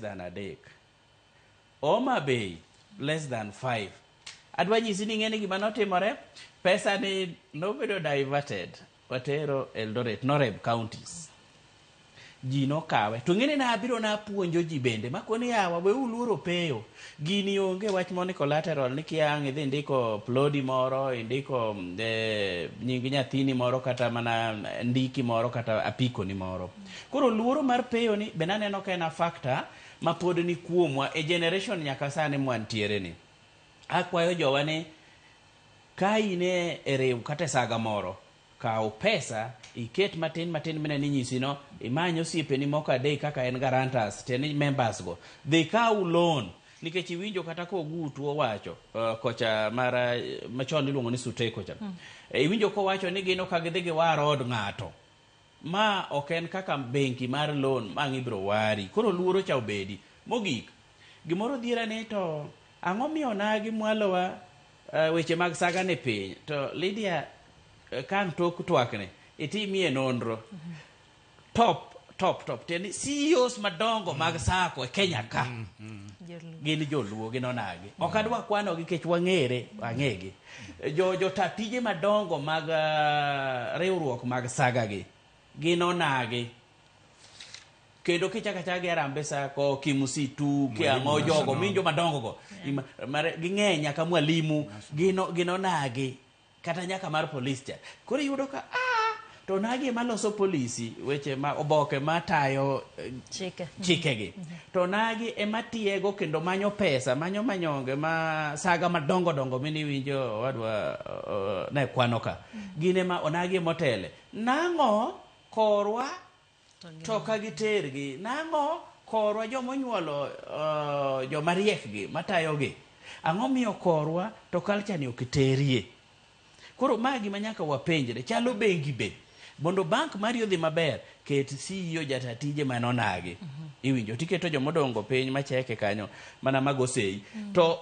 than 3, Homa Bay less than 5. Adwa nyisi ni ing'eni gima notimore, pesa ni nobedo diverted, watero Eldoret, Noreb counties. Ji nokawe. To ing'eni nabiro napuonjo ji bende, makoni yawa we uluoro peyo. Gini onge wach moni collateral ni kia ang' idhi indiko plodi moro, indiko nying nyathini moro kata mana ndiki moro kata apiko ni moro. Koro luoro mar peyo ni be naneno ka en a factor ma pod ni kuomwa e generation nyaka sani mwantiere ni. Akwayo jowa ni ka in e riw kata e saga moro, kaw pesa iket matin matin mine ni nyisi no, imany osiepeni moko adek kaka en guarantors, tiende ni members go. Dhi kaw loan nikech iwinjo kata kogutu owacho kocha mar machon iluongo ni Suteko cha. Iwinjo kowacho ni gino ka gidhi giwar od ng'ato. Ma ok en kaka benki mar loan ma ang' ibiro wari. Koro luoro cha obedi. Mogik, gimoro dhiera ni to ang'o miyo onagi mwalowa weche mag saga ni piny. To Lydia, ka ang' tok twakni, itimie nonro. Top, top, top. Tiende ni CEOs madongo mag SACCO e Kenya ka. Gin joluo, gin onagi. Ok adwa kwanogi nikech wang'ere, wang'egi. Jo jota tije madongo mag riwruok mag saga gi, gin onagi. Kendo kichako achaka gi Harambee Sacco, Kimsitu, kiang'o jogo, minjo madongo go. Ging'eny nyaka mwalimu, gin onagi. Kata nyaka mar polis cha. Koro iyudo ka to onagi ema loso polisi, weche ma oboke matayo chike chikegi. To onagi ema tiego kendo manyo pesa, manyo manyonge ma saga madongo dongo miniwinjo owadwa ne kwano ka. Gin ema onagi ema otele. Nang'o korwa to ka gitergi? Nang'o korwa joma onyuolo joma riekgi matayogi? Ang'o miyo korwa to culture ni ok terie? Koro ma gima nyaka wapenjre, chalo bengi be. Mondo bank mari odhi maber, ket CEO jata tije man onagi. Iwinjo, tiketo jomodongo piny macheke kanyo, mana mago sei. To